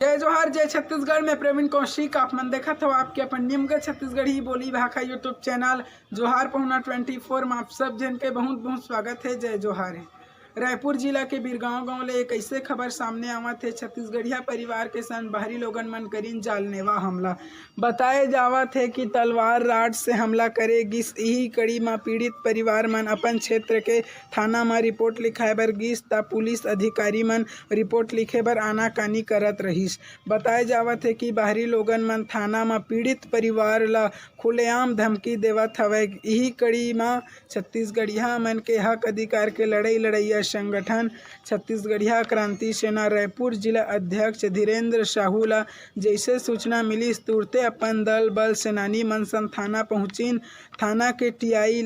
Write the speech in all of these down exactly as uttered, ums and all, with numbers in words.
जय जोहार, जय छत्तीसगढ़। मैं प्रवीण कौशिक, आप मन देखत हव आपके अपन निमगर छत्तीसगढ़ी बोली भाखा YouTube चैनल जोहार पहुना ट्वेंटी फोर में आप सब जन के बहुत बहुत स्वागत है। जय जोहार है। रायपुर जिला के बिरगांव गांव ले एक ऐसे खबर सामने आवत है, छत्तीसगढ़िया परिवार के संग बाहरी लोगन मन करिन जानलेवा हमला। बताए जावत है कि तलवार राड से हमला करे गिस। इही कड़ी म पीड़ित परिवार मन अपन क्षेत्र के थाना म रिपोर्ट लिखाए बर गिस, त पुलिस अधिकारी मन रिपोर्ट लिखे बर आनाकानी करत रहिस। बताए जावत है कि बाहरी लोगन मन थाना म पीड़ित परिवार ल खुलेआम धमकी देवत हवय। इही कड़ी म छत्तीसगढ़िया मन के हक अधिकार के लड़ई लड़ैया संगठन छत्तीसगढ़िया क्रांति सेना रायपुर जिला अध्यक्ष धीरेंद्र साहू ल जैसे सूचना मिलिस, तुरते अपन दल बल सेनानी मन संग थाना पहुंचिन। थाना के टीआई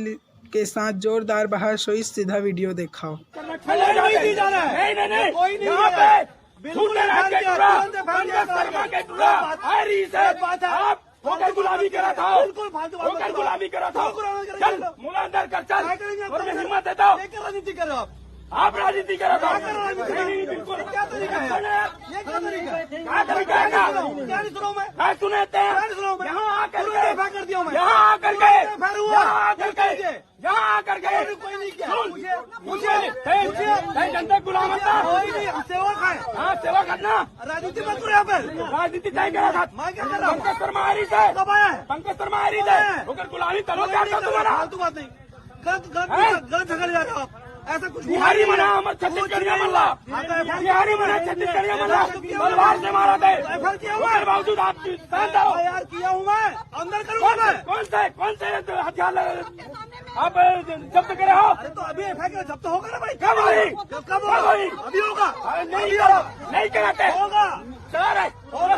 के साथ जोरदार बहस होइस। सीधा वीडियो देखाओ। नहीं, नहीं, नहीं, नहीं, नहीं। कोई नहीं यहाँ पे बिल्कुल छूट नहीं रहा है, तुरंत पंकज शर्मा के टुरा। अरे, सर, आप होकर गुलामी करा था। बिल्कुल फालतू बात मत करो। गुलामी करा था। चल, मुला अंदर कर, चल। और मैं हिम्मत देता हूँ। लेकर राजनीति कर रहे हो आप। आप राजनीति करा था। नहीं, नहीं, बिल्कुल। क्या तरीका है? ये क्या तरीका है? क्या तरीका है? क्या नहीं सुनाऊं मैं? मैं सुनाते हैं। क्या नहीं सुनाऊं मैं? यहाँ आकर के। कर दिया हूँ मैं। यहाँ आकर के। यहाँ आकर के। यहाँ आकर के। कोई नहीं किया। मुझे, मुझे, मुझे जनता गुलाम था। कोई नहीं, हम सेवक हैं। हाँ, सेवा करना। राजनीति मत करो यहाँ पर। राजनीति नहीं करा था। मैं क्या कर रहा हूँ? पंकज शर्मा आ रही है। कब आया है? पंकज शर्मा आ रही है। होकर गुलामी तलो क्या था तुम्हारा? फालतू बात नहीं। गलत, गलत, गलत झगड़ जा रहे हो आप। ऐसा कुछ बिहारी मना हमर छत्तीसगढ़िया मन ला। बिहारी मना छत्तीसगढ़िया मन ला। तलवार से मारा थे। एफआईआर किया हुआ है। बावजूद आप शांत हो। एफआईआर किया हुआ है। अंदर करूंगा मैं। कौन से, कौन से हथियार लगा? आप जब्त करे हो? अरे तो अभी एफआईआर जब्त होगा ना भाई। कब होगी? कब होगा? अभी होगा। अरे नहीं, अभी होगा। नहीं कराते। होगा। चला रहे। होगा।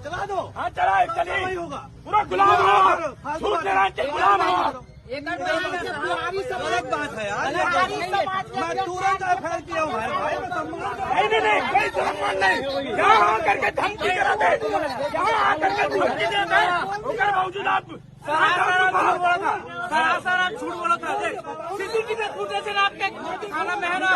चला दो। हाँ, चला है, चलिए। होगा। पूरा गुलाम हो। फालतू बात है। गुलाम हो। गलत बात है यार। मैं तुरंत एफआईआर किया हूँ भाई। नहीं, नहीं, नहीं, कोई सम्मान नहीं। यहाँ आकर के धमकी कराते, यहाँ आकर के धमकी देते, उसके बावजूद आप सरासर झूठ बोला था। सरासर आप झूठ बोला था। देख, सीसीटीवी फुटेज है ना आपके थाना में है ना?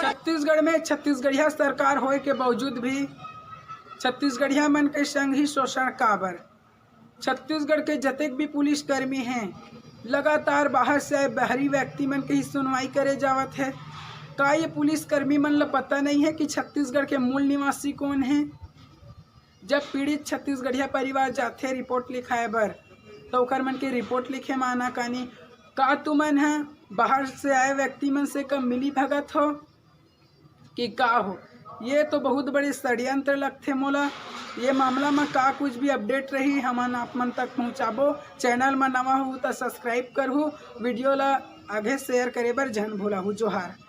छत्तीसगढ़ में छत्तीसगढ़िया सरकार होए के बावजूद भी छत्तीसगढ़िया मन के संग ही शोषण काबर? छत्तीसगढ़ के जतेक भी पुलिसकर्मी हैं, लगातार बाहर से आए बाहरी व्यक्ति मन के ही सुनवाई करे जावत है। का ये पुलिसकर्मी मन ल पता नहीं है कि छत्तीसगढ़ के मूल निवासी कौन है? जब पीड़ित छत्तीसगढ़िया परिवार जाथे रिपोर्ट लिखाए बर, तो ओकर मन के रिपोर्ट लिखे म आनाकानी। का तुमन ह बाहर से आए व्यक्ति मन से कम मिली भगत हो कि का हो? ये तो बहुत बड़े षड्यंत्र लगथे मोला। ये मामला म का कुछ भी अपडेट रही, हमन आप मन तक पहुँचाबो। चैनल म नवा हो त सब्सक्राइब करहू, वीडियो ला आगे शेयर करे बर झन भूलहू। जोहार।